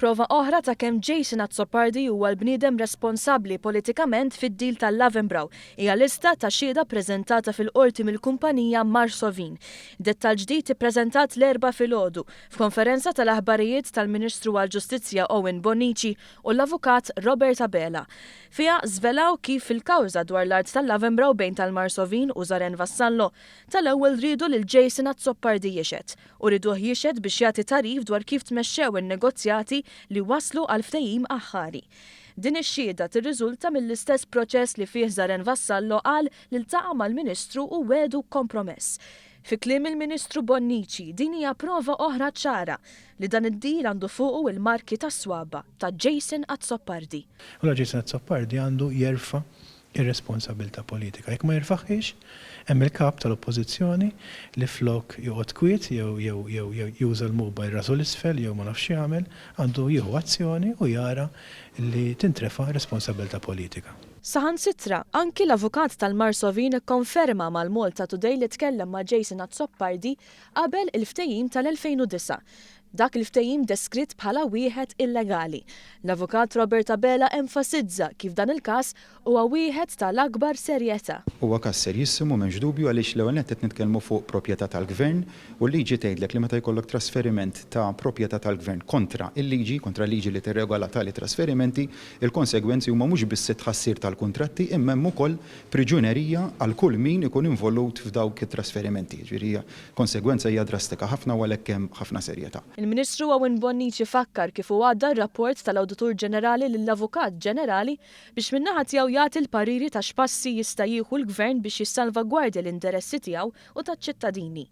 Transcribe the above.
Prova oħra ta' kemm Jason Azzopardi huwa l-bniedem responsabbli politikament fid-deal tal-Lavenbrow hija lista ta' xhieda ppreżentata fil-Qorti mill-kumpanija Marsovin. Dettall ġdid ippreżentat l-Erbgħa filgħodu f'konferenza tal-aħbarijiet tal-Ministru għall-Ġustizzja Owen Bonnici u l-Avukat Robert Abela. Fiha żvelaw kif fil-kawża dwar l-art tal-Lavenbrow bejn tal-Marsovin u Zaren Vassallo, tal-ewwel riedu lil Jason Azzopardi jixhed u riduh jixhed biex jagħti tagħrif dwar kif tmexxew in-negozjati li wasslu għall-ftehim aħħari. Din ix-xhieda tirriżulta mill-istess proċess li fih Zaren Vassallo qal li ltaqa' mal-Ministru u wegħdu kompromess. Fi kliem il-Ministru Bonnici, din hija prova oħra ċara li dan id-deal għandu fuqu il-marki tas-swaba' ta' Jason Azzopardi. Allura Jason Azzopardi għandu jerfa' ir-responsabilità politika. Jekk ma jerfagħhiex, hemm il-Kap tal-Oppożizzjoni li flok joqgħod kwiet jew jew jew jew juża l-mobile rasu 'l isfel jew ma nafx x'jagħmel, għandu jieħu azzjoni u jara li tintrefa' responsabilità politika. Saħansitra, anki l-avukat tal-Marsovin ikkonferma mal-Malta Today li tkellem ma' Jason Azzopardi qabel il-ftehim tal-2009. Dak il-ftehim deskritt bħala wieħed illegali. L-Avukat Robert Abela enfasizza kif dan il-każ huwa wieħed ta' l-akbar serjetà. Huwa każ serjissimu m'hemmx dubju għaliex l-ewwel nett qed nitkellmu fuq proprjetà tal-Gvern u l-liġi tgħidlek li meta jkollok trasferiment ta' proprjetà tal-Gvern kontra l-liġi, kontra l-liġi li tirregola tali trasferimenti, il-konsegwenzi huma mhux biss it-tħassir tal-kuntratti imma hemm ukoll priġunerija għal kull min ikun involut f'dawk it-trasferimenti. Jiġifieri hija Konsegwenza hija drastika ħafna u għalhekk hemm ħafna serjetà. Il-Ministru Owen Bonnici fakkar kif hu għadda r-rapport tal-Awditur Ġenerali lill-Avukat Ġenerali biex min-naħa tiegħu jagħti l-pariri ta' x'passi jista' jieħu l-Gvern biex jissalvagwardja l-interessi tiegħu u taċ-ċittadini.